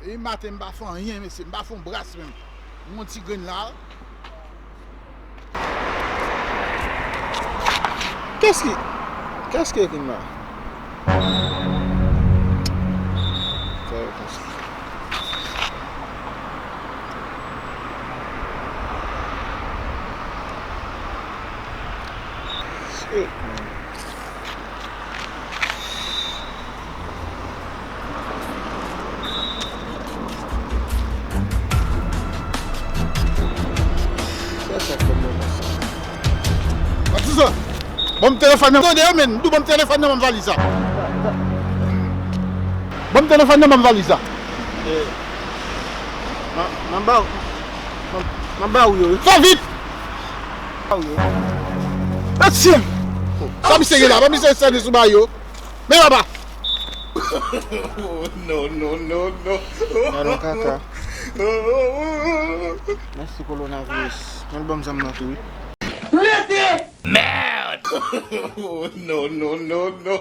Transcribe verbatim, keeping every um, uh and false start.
Depi maten m pa fè anyen, mesye, m pa fè yon bras menm. M yon ti grenn la. Kès ki, kès ki ekri m la? Sa yo konsa. Shit, man. Sa, sa fè m nan sa. Patizan, ban m telefòn nan. Tande, men, m di w ban m telefòn nan, ban m valiz la. Ban m telefòn nan, ban m valiz la. Eh, m a, m a ba w, m a, m a ba w yo, wi. Fè vit! Ba w yo. Mesye! Sa misye gen la, pa misye sèvi sou ba yo. Men papa! Oh, no, no, no, no. Gade yon kaka. Mèsi kowonaviris. Mwen ban m zam nan tou, wi. Merde! Oh, no, no, no, no.